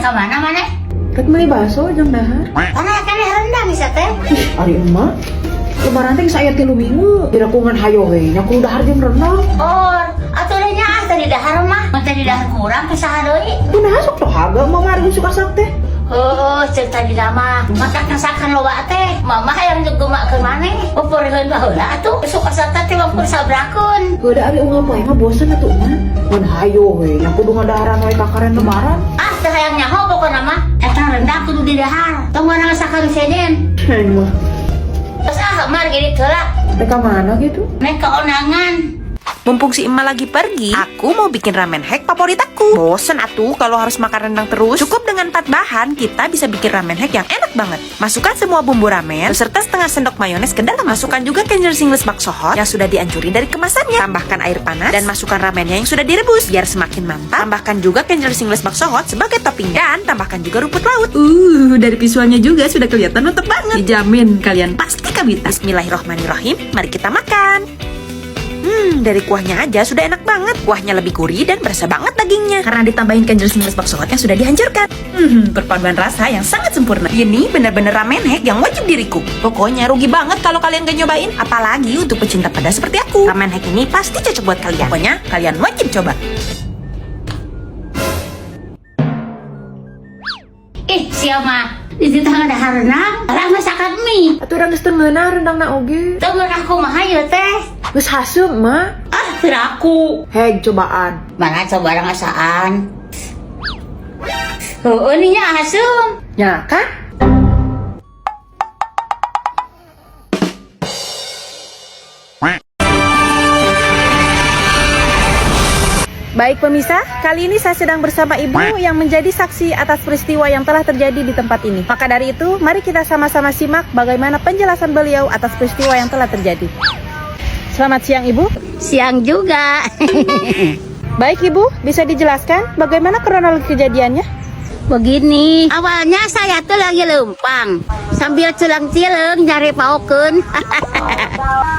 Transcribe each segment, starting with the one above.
Rek ka mana maneh? Rek meuli baso jeung dahar. Karena keneh rendang sia teh. Ih, ari emak. Lebaran teh geus aya 3 minggu. Dirakungan hayo we nya kudu dahar jeung rendang. Or, atuh deh nya ah tadi dahar mah. Mun tadi dahar kurang ke saha deui? Kunaha sok tohaga emak mah ari usuk asak teh. Heuh, ceuk tadi mah. Matak masakan loba teh. Mama hayang nyegemakeun maneh. Peureun baheula atuh. Usuk asak teh mampu sabrakeun. Heuh da ari unggal poe mah bosen atuh emak. Mun hayo we nya kudu ngadaharan we kakaren lebaran. Ah, teu hayang nyaho pokona mah. Eta rendang kudu didahar. Tong masakan sejen. Hei mah. Terus ah, mar gini heula. Rek ka mana gitu? Nek keonangan. Mumpung si Emma lagi pergi, aku mau bikin ramen hack favorit aku. Bosen atuh kalau harus makan rendang terus. Cukup dengan 4 bahan, kita bisa bikin ramen hack yang enak banget. Masukkan semua bumbu ramen, beserta setengah sendok mayones ke dalam. Masukkan juga Kenjer Singles bakso hot yang sudah diancurin dari kemasannya. Tambahkan air panas dan masukkan ramennya yang sudah direbus. Biar semakin mantap, tambahkan juga Kenjer Singles bakso hot sebagai toppingnya. Dan tambahkan juga rumput laut. Dari visualnya juga sudah kelihatan mantap banget. Dijamin kalian pasti kabita. Bismillahirrohmanirrohim, mari kita makan. Dari kuahnya aja sudah enak banget. Kuahnya lebih gurih dan berasa banget dagingnya. Karena ditambahin Kenjer Singles bakso hot yang sudah dihancurkan. Perpaduan rasa yang sangat sempurna. Ini benar-benar ramen hack yang wajib diriku. Pokoknya rugi banget kalau kalian gak nyobain. Apalagi untuk pecinta pedas seperti aku. Ramen hack ini pasti cocok buat kalian. Pokoknya kalian wajib coba. Ih, sia mah. Di situ ada rendang, orang masakan mie. Atuh urang geus teu ngeunah rendangna oge. Teu ngeunah kumaha ieu teh? Geus haseum mah. Ah, piraku. Heg cobaan. Mana coba rasaan. Heueuh nya haseum. Nya kan? Baik pemirsa, kali ini saya sedang bersama ibu yang menjadi saksi atas peristiwa yang telah terjadi di tempat ini. Maka dari itu, mari kita sama-sama simak bagaimana penjelasan beliau atas peristiwa yang telah terjadi. Selamat siang Ibu. Siang juga. Baik Ibu, bisa dijelaskan bagaimana kronologi kejadiannya? Begini, awalnya saya tuh lagi lempang sambil celang-cileng nyari paukeun.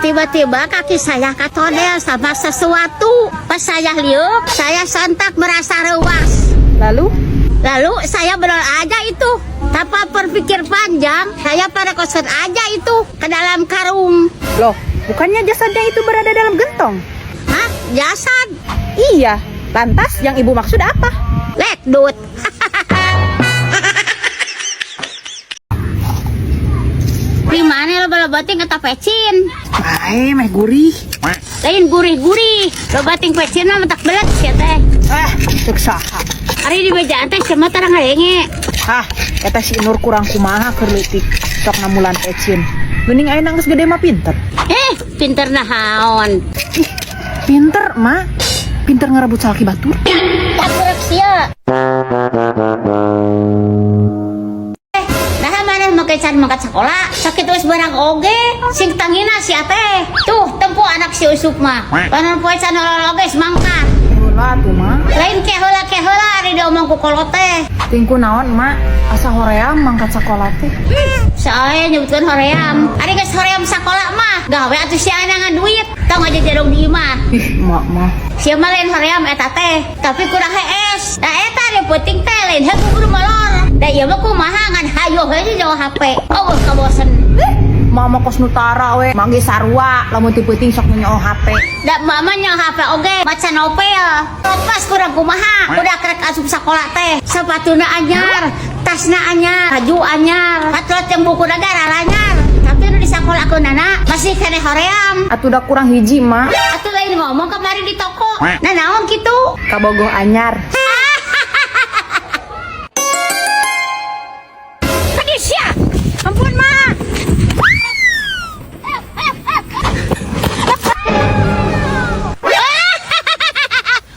Tiba-tiba kaki saya katodel sama sesuatu. Pas saya liuk, saya sontak merasa ruas. Lalu? Lalu saya berol aja itu. Tanpa berpikir panjang, saya pada kosan aja itu ke dalam karung. Loh, bukannya jasadnya itu berada dalam gentong? Hah? Jasad? Iya. Lantas yang ibu maksud apa? Lekdut. Di mana lo bating kata pecin? Bae meh gurih. Lain gurih-gurih. Lo bating pecin mah mentak belet sia teh. Ah, ceuk saha. Ari di bejaan teh sia mah tarang ngadenge. Hah, eta si Nur kurang kumaha keur leutik. Sok namulan pecin. Geuning ayeuna geus gede mah pinter. Pinter naon? Ih, pinter, Mak. Pinter ngerebut salaki batur. Takurek sia. Nah, mana make can mangkat sekolah, sakit wis barang oge, sing tangina sia teh. Tuh, tempo anak si Usup mah. Panon poe can olol oge mangkat. Heula atuh, Mak. Lain keheula-keheula ari diomong ku kolot teh. Tingku naon, Mak? Asa hoream mangkat sakola teh. Soalnya nyebutkeun hoream. Ari geus hoream sakola mah, gawe atuh sia ngan duit. Tong aja jarong di imah. Ih, Mak mah. Sia mah lain hoream eta teh, tapi kurang hees. Da eta ari peuting teh lain heuh kudu molor. Da ieu mah kumaha ngan hayoh we jauh HP. Oh, kabosen. Mama kos nutara we, mangge sarua lamun ti peuting sok nyoo HP. Da mama nyoo HP oge maca novel. Pas kurang kumaha, udah krek asup sakola teh. Sepatuna anyar, tasna anyar, baju anyar, patrot yang buku negara anyar. Tapi nu di sakola akeunana masih keneh hoream. Atuh da kurang hiji, Mak. Atuh lain ngomong kemarin di toko. Nah naon kitu? Kabogoh anyar. Pedis ya. Ampun, Mak.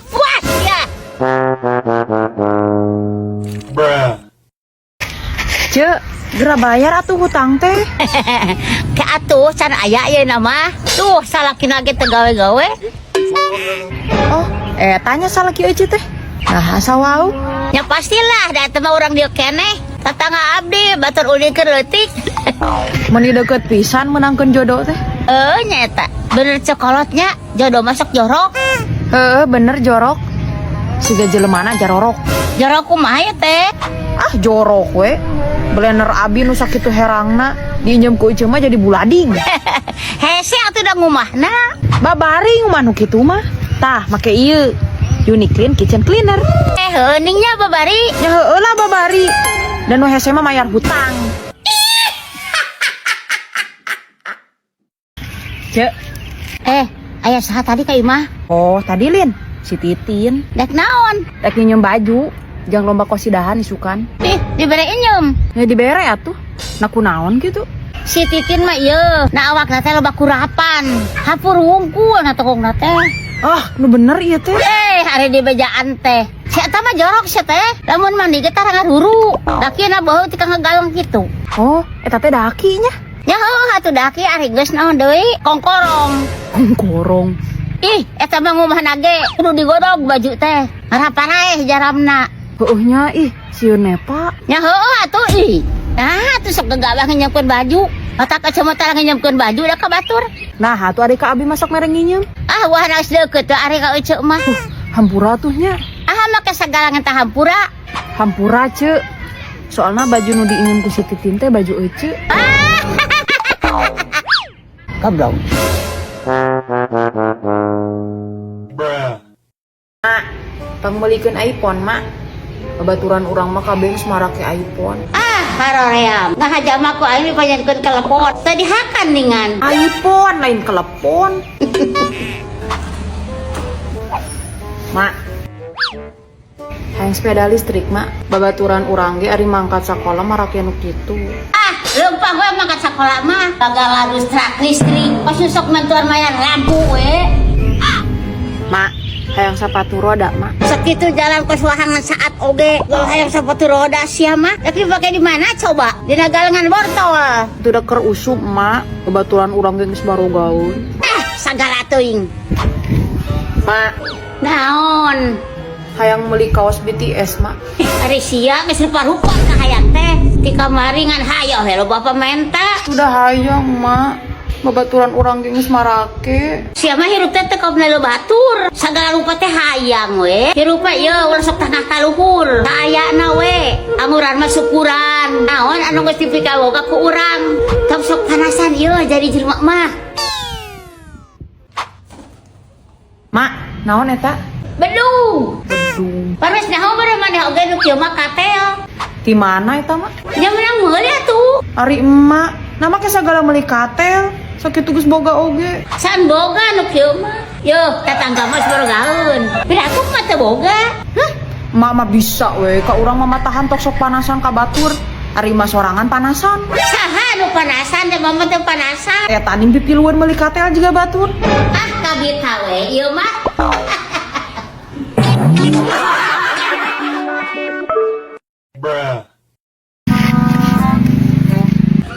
Puas ya. Cek, geura bayar atuh hutang teh. Ke atuh can aya ieu nama. Tuh salakina ge teu gawe-gawe. Oh, tanya salaki euy teh. Nah, asa wau. Ya pastilah da eta mah urang dieu keneh. Tatangga abdi batur ulin keur leutik. Meuni deukeut pisan meunangkeun jodoh teh. Nya eta. Bener cokolotnya jodoh masuk jorok. Heeh, bener jorok. Siga jelemana jarorok. Jorok kumaha ya teh? Ah, jorok we. Blender abi nu sakitu herangna diinjem ku Ece mah jadi bulading. Hese atuh da ngumahna. Babari ngumah nu kitu mah. Tah, make ieu. Uniclean Kitchen Cleaner. Eh, heuningnya babari. Ya heueuh lah babari. Dan nu hese mah mayar hutang. Cek. Eh, aya saha tadi ka imah? Oh, tadi Lin, si Titin. Dek naon? Rek nginjem baju, jang lomba kosidahan isukan. Ih, dibere injem. Ya dibere atuh. Nah kunaon gitu. Si Titin mah ieu, na awakna teh loba kurapan. Hapur wungkul na tokongna teh. Ah, nu bener ieu teh. Eh, ari di bejaan teh. Si eta mah jorok si teh. Lamun mandi ge tara ngaruru. Dakina beuh tika ngagaleng kitu. Oh, eta teh dakinya. Ya heuh atuh daki ari geus naon deui? Kongkorong. Kongkorong. Ih, eta mah ngumahna ge kudu digodog baju teh. Ngaraparaeh jaramna. Heueuh nya ih, sieun nepa. Ya heueuh atuh ih. Nah, atuh sok gegabah nginjemkeun baju. Otak kacamata nginjemkeun baju da ka batur. Nah, atuh ari ka abi masak mere nginjem. Ah, wah geus deukeut teh ari ka ece mah. Hampura tuh nya. Ah, make sagala ngentah hampura. Hampura, Cek. Soalna baju nu diinjem ku si Titin teh baju ece. Goblok. Pangmeulikeun iPhone, Mak. Babaturan urang mah kabeh geus marake iPhone. Ah, haroream. Ngahaja mah ku aing dipanjankeun telepon. Teu dihakan ningan. iPhone lain telepon. Mak. Hayang sepeda listrik, Mak. Babaturan urang ge ari mangkat sakola marake nu kitu. Ah, leumpang we mangkat sakola mah. Gagal listrik listrik. Pas sok mantuan mayar lampu we. Mak, hayang sepatu roda, Mak. Sakitu jalan kos wahangan saat oge. Kalau hayang sepatu roda sia mah. Tapi pakai di mana coba? Dina galengan bortol. Itu udah keur usum, Mak. Babaturan urang ge geus barogaun. Ah, sagala teuing. Mak, Naon? hayang meuli kaos BTS, Mak. Ari sia geus rupa-rupa ka hayang teh. Ti kamari ngan hayo we loba pamenta. Udah hayang, Mak. Babaturan urang ge geus marake. Sia mah hirup teh teu kaum batur. Sagala rupa teh hayang we. Hirup mah ieu ulah sok tangah ka luhur. Kaayana we. Anguran mah syukuran. Naon anu geus dipikaboga ku urang. Tong sok panasan ieu jadi jelema mah. Mak, naon eta? Bedung. Bedung. Paros naon bae maneh oge nu kieu mah katel. Di mana eta, Mak? Nya menang meuli atuh. Ari emak, nama ke sagala meuli katel. Sakitu geus boga oge. San boga nu kieu mah. Yo, tetangga mah geus barogaeun. Pira aku mah teu boga. Hah? Emak mah bisa we, ka urang mah matahan tok sok panasan ka batur. Ari mah sorangan panasan. Saha nu panasan teh mah teu panasan. Eta ning pipiluan meuli katel juga batur. Ah, kabita we ieu mah.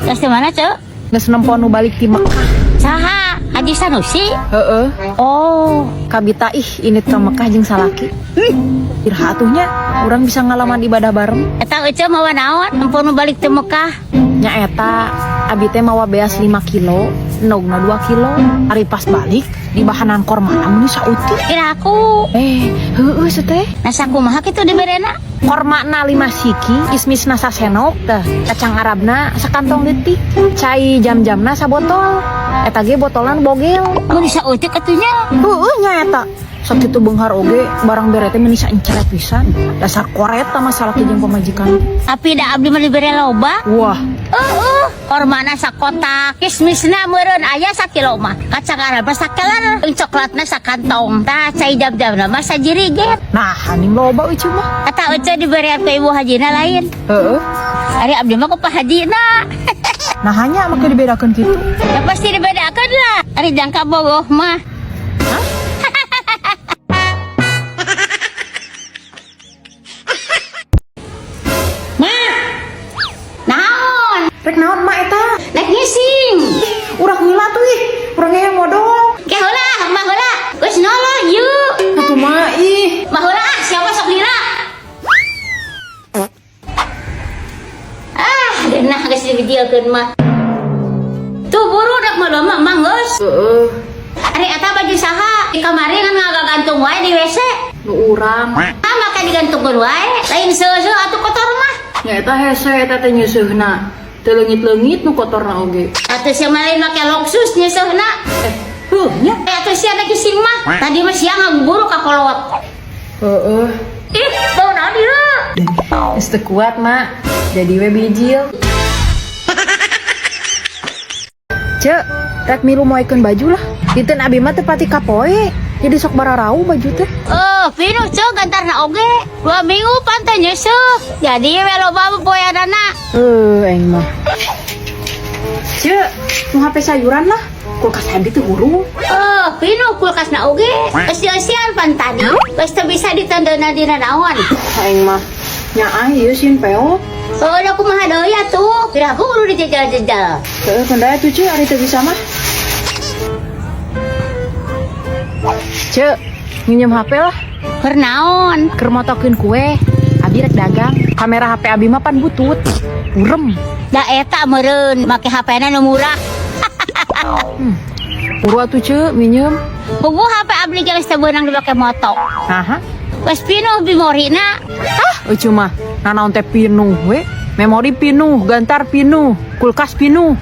Terus di mana, Cek? Geus nempo nu balik ti Mekah. Saha? Haji Sanusi? Heeh. Oh, Kabita ih init ka Mekah jeung salaki. Iraha atuh nya urang bisa ngalaman ibadah bareng. Eta ece mawa naon? Empon nu balik ti Mekah. Nya eta abi teh mawa beas 5 kilo, endogna 2 kilo. Ari pas balik di bahanan kormana meuni sautik. Kira aku. Eh, heueuh teh. Nah, sakumaha kitu diberena? Kormana 5 siki, kismisna sasenok teh, kacang Arabna sakantong leutik, cai jam-jamna sabotol. Eta ge botolan bogel. Mun sautik atunya. Heueuh nya eta. Sakitu beunghar oge barang bere teh meuni saencret pisan. Dasar koreta masalah jeung pamajikan. Tapi da abdi mah dibere loba. Wah, Heeh, kormana sakotak, kismisna meureun aya sakilo mah. Kacang Arab sakeler, jeung coklatna sakantong. Tah cai jam-jamna mah sajirigen. nah haning loba euy mah. Eta ece diberian ke ibu hajina lain. Heeh. Ari abdi mah ku Pak Hajina. Nah hanya make dibedakeun kitu. Ya pasti dibedakan lah. Ari jangka bogoh mah. Ma. Naon? Rek naon mak eta? Rek ngising. Urang heula tuh ih, urang yang modal. Ke heula, mah heula. Geus nolo yuk. Atuh mak ih. Mah heula ah, siapa sok lila? Ah, geunah geus dividiokeun mah. Tuh buru dak mah mah mah geus. Heeh. Ari eta baju saha? Di kamari kan ngagagantung wae di WC. Nu urang. Ah, make digantungkeun wae. Lain seuseuh atuh kotor mah. Nya eta hese eta teh nyeuseuna. Teu leungit-leungit nu kotorna oge. Atuh sia mah lain make Loksus nyeuseuna. Heuh nya. Eh, atuh sia da gising mah. Tadi mah sia ngaburu ka kolot. Heeh. Ih, bau naon ieu? Geus teu kuat, Mak. Jadi we bijil. Cek, rek milu moekeun baju lah. Diteun abi mah teu pati kapoe. Jadi sok bararau baju teh. Oh, pinuh cek gantarna oge. 2 minggu pan teu nyeuseuk. Jadi we loba poeanana. Heuh, aing mah. Cek, nu HP sayuran lah. Kulkas abi teu hurung. Oh, pinuh kulkasna oge. Eusi-eusian pan tadi. Geus teu bisa ditendeuna dina naon. Aing mah nyaah ieu sieun peot. Oh, da kumaha deui atuh? Piraku kudu dijejal-jejal. Heeh, keun atuh Cek, ari teu bisa mah. Cek, nginjem HP lah. Keur naon? Keur motokeun kue. Abi rek dagang. Kamera HP abi mah pan butut. Burem. Da eta meureun make HP-na nu murah. Buru atuh Cek, minjem. Puguh HP abdi geus teu beunang dipake moto. Naha? Geus pinuh memorina. Ah, eueuh mah nanaon teh pinuh we. Memori pinuh, gantar pinuh, kulkas pinuh.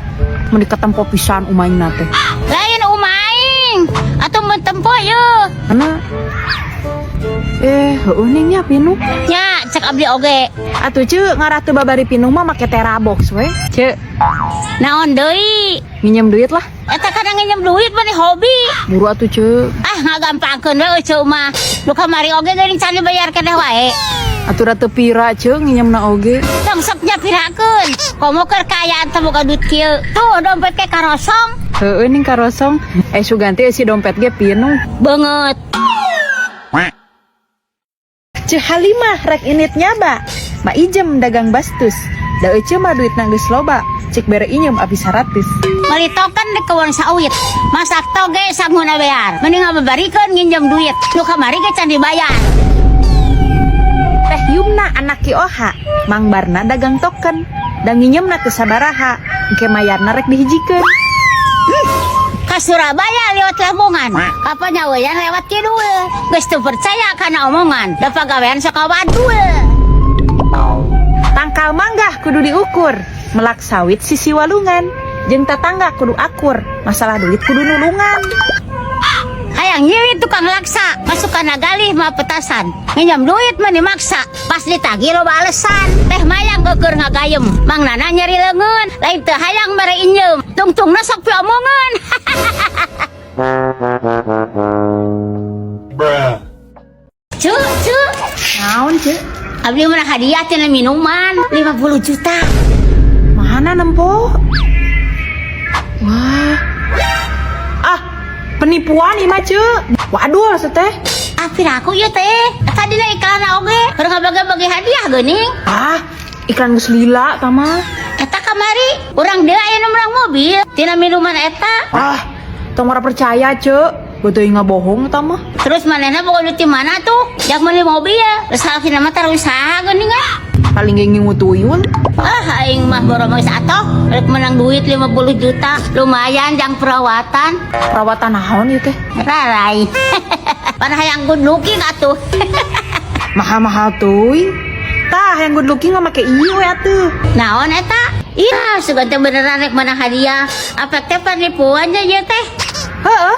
Mun diketempo pisan umaingna teh. Lain umaing. Atuh mun tempo yeuh. Mana? Heueuh ning nya pinuh. Nya, cek abdi oge. Atuh Cek, ngarah teu babari pinuh mah make terabox we. Cek, Naon deui? nginjem duit lah. Eta kana nginjem duit mah hobi. Buru atuh Cek. Ah, ngagampangkeun we eueuh mah. Nu kamari oge geuning can dibayar keneh wae. Atuh da teu pira Cek nginjemna oge. Tong sok nyapirakeun. Komo keur kaayaan teh boga duit kieu. Tuh dompet ke karosong. Heueuh ning karosong. Suganti si dompet ge pinuh. Beungeut. Ceu Halimah rek init nyaba. Ma Ijem dagang bastus. Da ece mah duitna geus loba. Cik bere injem abi 100. Meuli token di kebon sawit. Masak toge sanguna bear. Mending ngababarikeun nginjem duit. Nu kamari ge can dibayar. Teh Yumna anak Ki Oha. Mang Barna dagang token. Da nginjemna teu sabaraha. Engke mayarna rek dihijikeun. Ka Surabaya lewat Lamongan. Kapan nyaweyan lewat kidul. Geus teu percaya kana omongan. Da pagawean sok wadul. Tangkal manggah kudu diukur. Melak sawit sisi walungan. Jeung tatangga kudu akur. Masalah duit kudu nulungan. Hayang nyiwit tukang laksa. Masuk kana galih mah petasan. Nginjam duit mah dimaksa. Pas ditagih loba alesan. Teh mayang geueur ngagayem. Mang Nana nyeri leungeun. Lain teu hayang mere injem. Tungtungna sok piomongan. Cuk, cuk. Naon Cek? Abdi menang hadiah tina minuman 50 juta. Mana nempo? Wah. Ah, penipuan ieu mah Cek. Waduh teh. Ah, piraku ieu teh. Tadi na iklan oge. Keur ngabagi-bagi hadiah geuning. Ah, iklan geus lila tah mah. Eta kamari urang deui aya nu menang mobil tina minuman eta. Ah, tong ora percaya, Cek. Betul ngabohong tah mah. Terus manehna boga duit di mana tuh? Jak meuli mobil. Terus akhirna mah tara usaha geuning ah. Paling ge ngingu tuyul. Ah, aing mah boro geus atoh. Rek menang duit 50 juta. Lumayan jang perawatan. Perawatan naon ieu teh? Rarai. Pan hayang good looking atuh. Mahal-mahal teuing. Tah, yang good looking mah make ieu we atuh. Naon eta? Iya, sugan teh beneran rek menang hadiah. Apa teh penipuan nya ieu teh? Heeh.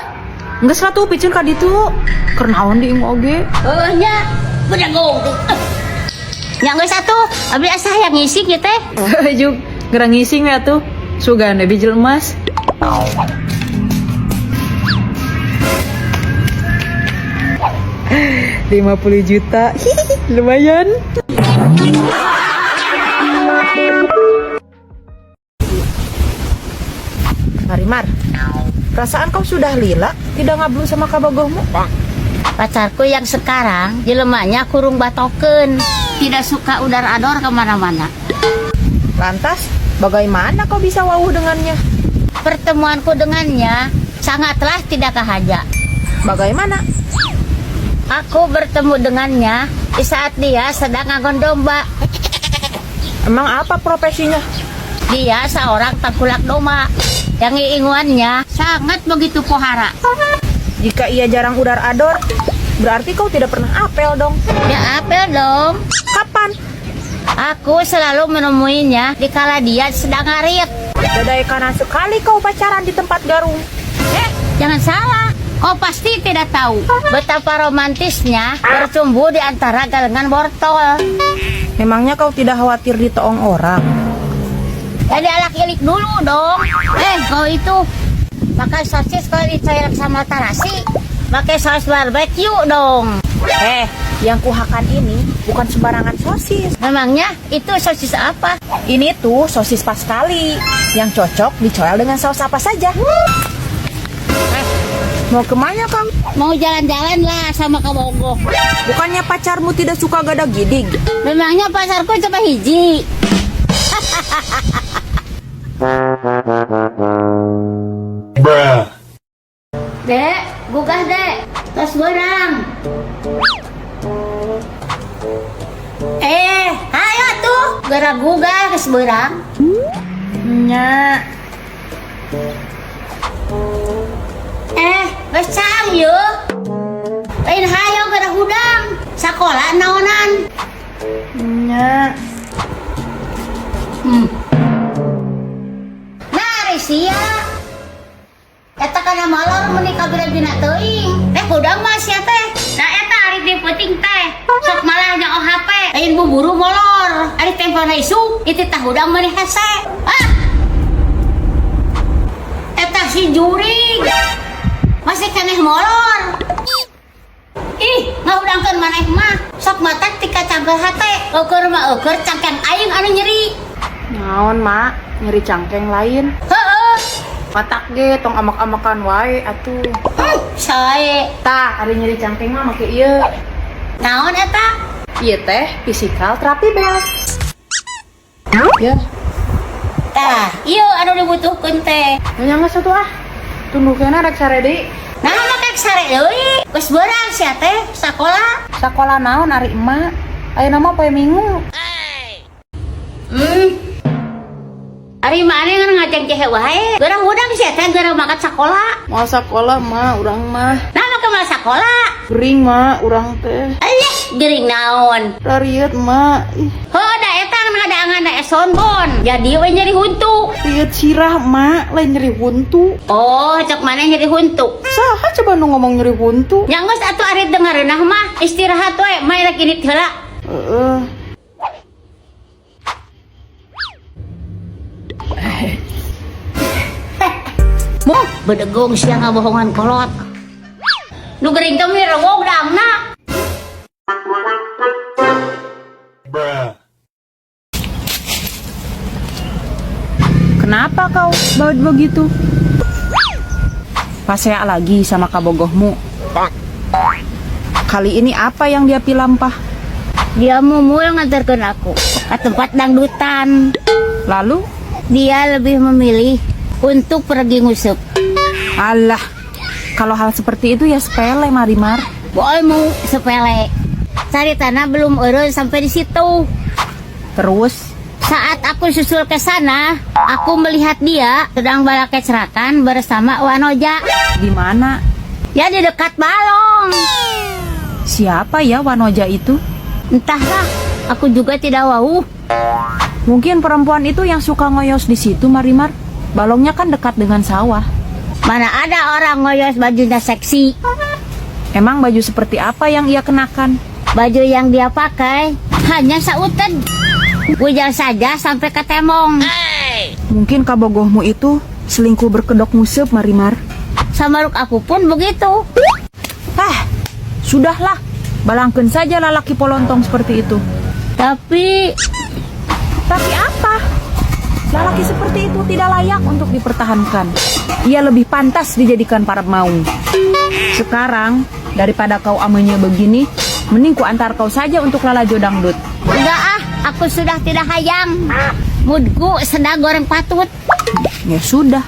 Geus lah tuh piceun ka ditu. Keur naon di imah oge? Heuh nya, bedagong. Nya geus atuh, abdi asa hayang ngising ieu teh. Juk, gerang ngising we atuh. Sugan we bijil emas. $50 juta. Lumayan. Marimar, perasaan kau sudah lila, tidak ngablu sama kabogohmu? Pacarku yang sekarang jelemanya kurung batoken, tidak suka udar ador kemana-mana. Lantas, bagaimana kau bisa wawuh dengannya? Pertemuanku dengannya sangatlah tidak kehaja. Bagaimana? Aku bertemu dengannya di saat dia sedang ngangon domba. Emang apa profesinya? Dia seorang tengkulak domba yang inguannya sangat begitu pohara. Jika ia jarang udar ador, Berarti kau tidak pernah apel dong. Ya apel dong. Kapan? Aku selalu menemuinya di kala dia sedang ngarit. Dadaekanan sekali kau pacaran di tempat garung. Eh, jangan salah. Kau pasti tidak tahu betapa romantisnya bercumbu di antara galengan bortol. Memangnya kau tidak khawatir ditoong orang? Jadi alak ilik dulu dong. Eh, kau itu makan sosis kalau dicoelek sama tarasi, pakai saus barbecue dong. Eh, yang kuhakan ini bukan sembarangan sosis. Memangnya itu sosis apa? Ini tuh sosis paskali yang cocok dicoel dengan saus apa saja. Eh, mau kemana kau? Mau jalan-jalan lah sama kabogoh. Bukannya pacarmu tidak suka gada gidig? Memangnya pacarku coba hiji. Bruh. Dek, gugah dek. Tos beurang. Eh, ayo tuh. Geura gugah geus beurang. Nya. Eh, geus caang yeuh. Lain hayo geura hudang. Sakola naonan. Nya. Nah, ari sia. Eta kana molor meuni kabira-bina teuing. Eh, hudang mah sia teh. Nah, eta ari di peuting teh. Sok malah nya HP. Lain buburu molor. Ari tempona isuk, itu tah hudang meuni hese. Ah. Eta si jurig. Masih keneh molor. Ih, ngahudangkeun maneh mah. Sok matak tika cangkel hate. Eueur mah eueur cangkeng aing anu nyeri. Naon, Mak? Nyeri cangkeng lain. Heeh. Matak ge tong amak-amakan wae atuh. Sae. Tah, ari nyeri cangkeng mah make ieu. Naon eta? Ieu teh physical therapy belt. Ya, Tah, ieu anu dibutuhkeun teh. nya geus atuh ah. Tunduh keneh rek sare deui. Nah, make sare deui. Geus beurang sia teh sakola. Sakola naon ari emak? Ayeuna mah poe Minggu. Ari maneh ngan ngajeng cehe wae. Geura hudang sia teh geura mangkat sakola. Moal sakola mah urang mah. Nah, make moal sakola. Gering mah urang teh. Ayah, gering naon? Rariet mah. Ih, Heuh, da eta ngan ngadaangan da sonbon. Jadi we nyeri huntu. Riet sirah mak, lain nyeri huntu. Oh, cok maneh nyeri huntu. Saha coba nu ngomong nyeri huntu? Nya geus atuh ari dengareunah mah istirahat we, mah rek indit heula. Heeh. Muh, bedegong sia ngabohongan kolot. Nu gering teh meni rewog dangna. Bruh. Kenapa kau baut begitu? Pasea lagi sama kabogohmu. Kali ini apa yang dia pilampah? Dia mumul nganterkeun aku ke tempat dangdutan. Lalu? Dia lebih memilih untuk pergi nguseup. Alah, kalau hal seperti itu ya sepele, Marimar. Boy mau sepele. Cari tanah belum eureun sampai di situ. Terus? Saat aku susul ke sana, aku melihat dia sedang balakecrakan bersama Wanoja. Di mana? Ya di dekat balong. Siapa ya Wanoja itu? Entahlah, aku juga tidak wau. Mungkin perempuan itu yang suka ngoyos di situ, Marimar. Balongnya kan dekat dengan sawah. Mana ada orang ngoyos bajunya seksi. Emang baju seperti apa yang ia kenakan? Baju yang dia pakai hanya sauted. Bujal saja sampai ke temong. Mungkin kabogohmu itu selingkuh berkedok nguseup, Marimar. Samaruk aku pun begitu. Ah, sudahlah. Balangkeun saja lalaki polontong seperti itu. Tapi Tapi apa? Lalaki seperti itu tidak layak untuk dipertahankan. Ia lebih pantas dijadikan para maung. Sekarang, daripada kau amenya begini, mending ku antar kau saja untuk lalajo dangdut. Enggak ah, aku sudah tidak hayang. Moodku sedang goreng patut. Ya sudah.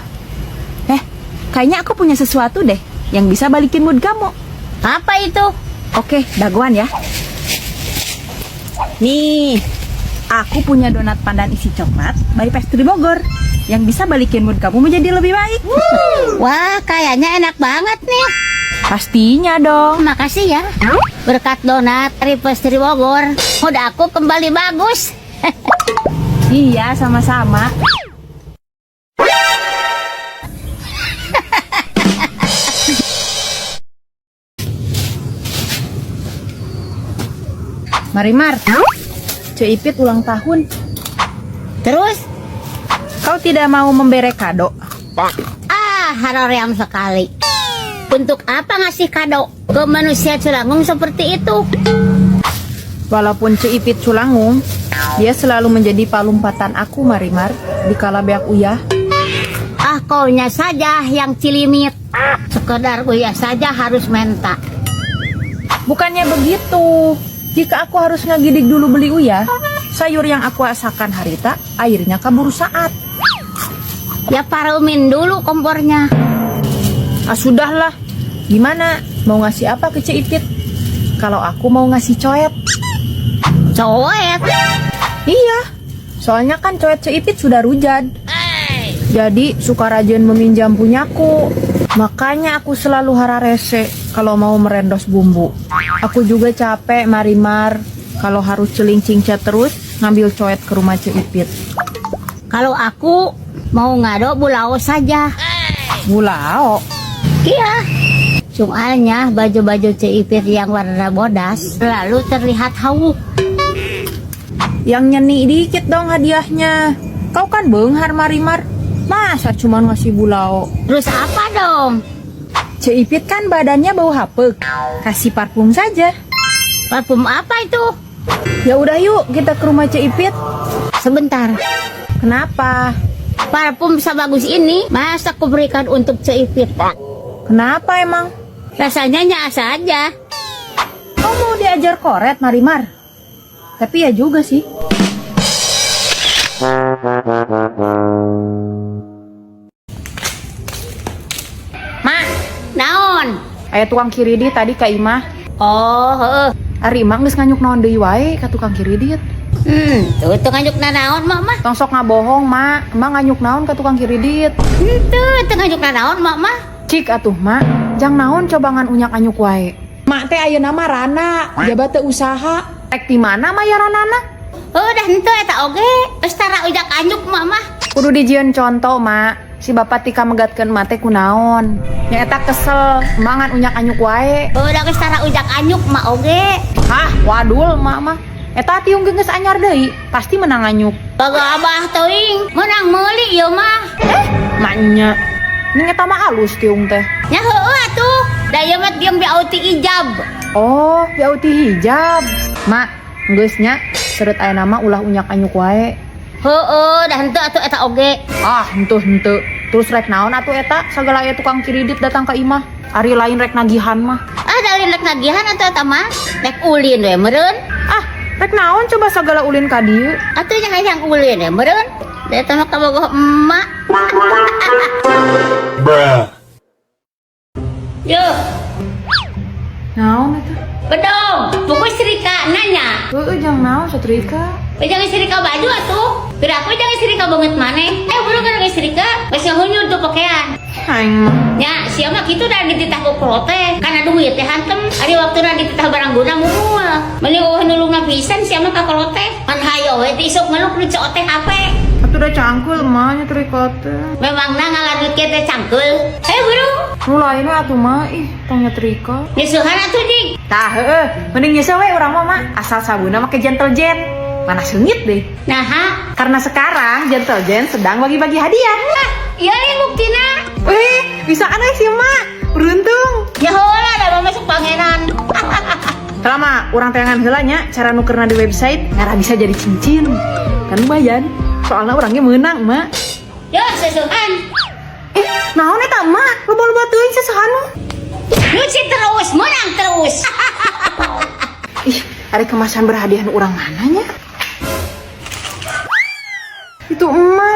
Kayaknya aku punya sesuatu deh yang bisa balikin mood kamu. Apa itu? Oke, dagoan ya. Nih, aku punya donat pandan isi coklat by Pastry Bogor yang bisa balikin mood kamu menjadi lebih baik. Wah, kayaknya enak banget nih. Pastinya dong. Makasih ya. Berkat donat dari Pastry Bogor, mood aku kembali bagus. Iya, sama-sama. Marimar, Ceu Ipit ulang tahun. Terus, Kau tidak mau memberi kado? Ah, haroream sekali. Untuk apa ngasih kado ke manusia culangung seperti itu? Walaupun Ceu Ipit culangung, dia selalu menjadi palumpatan aku, Marimar, di kala beak uyah. Ah, kaunya saja yang cilimit. Sekedar uyah saja harus minta. Bukannya begitu. Jika aku harus ngagidig dulu beli uyah, sayur yang aku asakan harita, airnya kaburu saat. Ya pareumin dulu kompornya. Ah, sudahlah. Gimana? Mau ngasih apa ke Ceu Ipit? Kalau aku mau ngasih coet. Coet. Iya. Soalnya kan coet Ceu Ipit sudah rujad. Jadi suka rajin meminjam punyaku. Makanya aku selalu hararese kalau mau merendos bumbu. Aku juga capek, Marimar, kalau harus celincing terus ngambil coet ke rumah Ceu Ipit. Kalau aku mau ngado bulao saja. Bulao? Iya. Soalnya baju-baju Ceu Ipit yang warna bodas selalu terlihat hauk. Yang nyeni dikit dong hadiahnya. Kau kan beunghar, Marimar. Masa cuma ngasih bulao? Terus apa dong? Ceu Ipit kan badannya bau hapek. Kasih parfum saja. Parfum apa itu? Ya udah yuk kita ke rumah Ceu Ipit. Sebentar. Kenapa? Parfum sebagus ini masa aku berikan untuk Ceu Ipit? Kenapa emang? Rasanya nyaah saja. Kau mau diajar koret, Marimar? Tapi ya juga sih. Mak, Naon? Aya tukang kiridit tadi ka imah. Oh, heeh. Ari emak geus nganyuk naon deui wae ka tukang kiridit. Tuh teu nganyuk nanaon mak mah. Tong sok ngabohong, Mak. Emak nganyuk naon ka tukang kiridit? Henteu, teu nganyuk nanaon mak mah. Cik atuh, Mak. Jang naon coba ngan unyak-anyuk wae. Mak teh ayeuna mah rana, jaba teu usaha. Rek ti mana mayaranana? Heuh, dah henteu eta oge. Geus tara ujak anyuk mak mah. Kudu dijieun contoh, Mak. Si bapak tika megatkeun emak teh kunaon. Nya eta kesel, emak ngan unyak-anyuk wae. Heuh, dah geus tara ujak anyuk mak oge. Hah, wadul mak mah. Eta tiung geus anyar deui, pasti menang anyuk. Kagak abah teuing, menang meuli ieu mah. Maknya. Ning eta mah alus tiung teh. Nya heueuh atuh. Da ieu mah tiung BOT ijab. Oh, BOT hijab. Mak, geus nya seret ayeuna mah ulah unyak-anyuk wae. Heueuh, dah henteu atuh eta oge. Ah, henteu henteu. Terus rek naon atuh eta sagala aya tukang kiridit datang ka imah. Ari lain rek nagihan mah. Ah, da lain rek nagihan atuh eta mah. Rek ulin we meureun. Ah, rek naon coba sagala ulin ka dieu? Atuh nya hayang ulin we meureun. Da eta mah kabogoh emak. Bruh. Yo, Naon eta? Bedong, buku serika nanya. Heueuh, jang naon setrika? Jangan serika baju atuh. Piraku jangan serika banget maneh. Buru kan serika. Geus ngahunyur tuh pakaian. Aing mah. Ya, sia mah kitu dah dititah ku teh. Karena duit teh hantem. Ari waktuna dititah barang guna mumul. Meuni eueuh nulungna pisan sia mah ka kolot teh. Pan hayo we teh isuk ngeluk nu cok teh HP. Atuh da cangkul mah nyetrika teh. Memangna ngaladut kieu teh cangkul. Ayo buru. Nu lain we atuh mah, ih tong nyetrika. Nyusuhan atuh jing. Tah heueuh, mending nyusuh we urang mah, Mak. Asal sabunna make Gentle Jen. Mana seungit deh. Nah, Karena sekarang Gentle Jen sedang bagi-bagi hadiah. Iya nih buktina. Wih, bisa aneh sih, Mak. Beruntung. Ya heula da mah masuk pangeran. Lama, urang teangan heula nya cara nukerna di website ngarah bisa jadi cincin. Kan lumayan. Soalnya orangnya menang, Mak. Yo, sesuhan. Naon eta, Mak? Loba-loba teuing sesuhan mah. Nyuci terus, menang terus. Ih, ada kemasan berhadiah nu urang mana nya? Itu emas.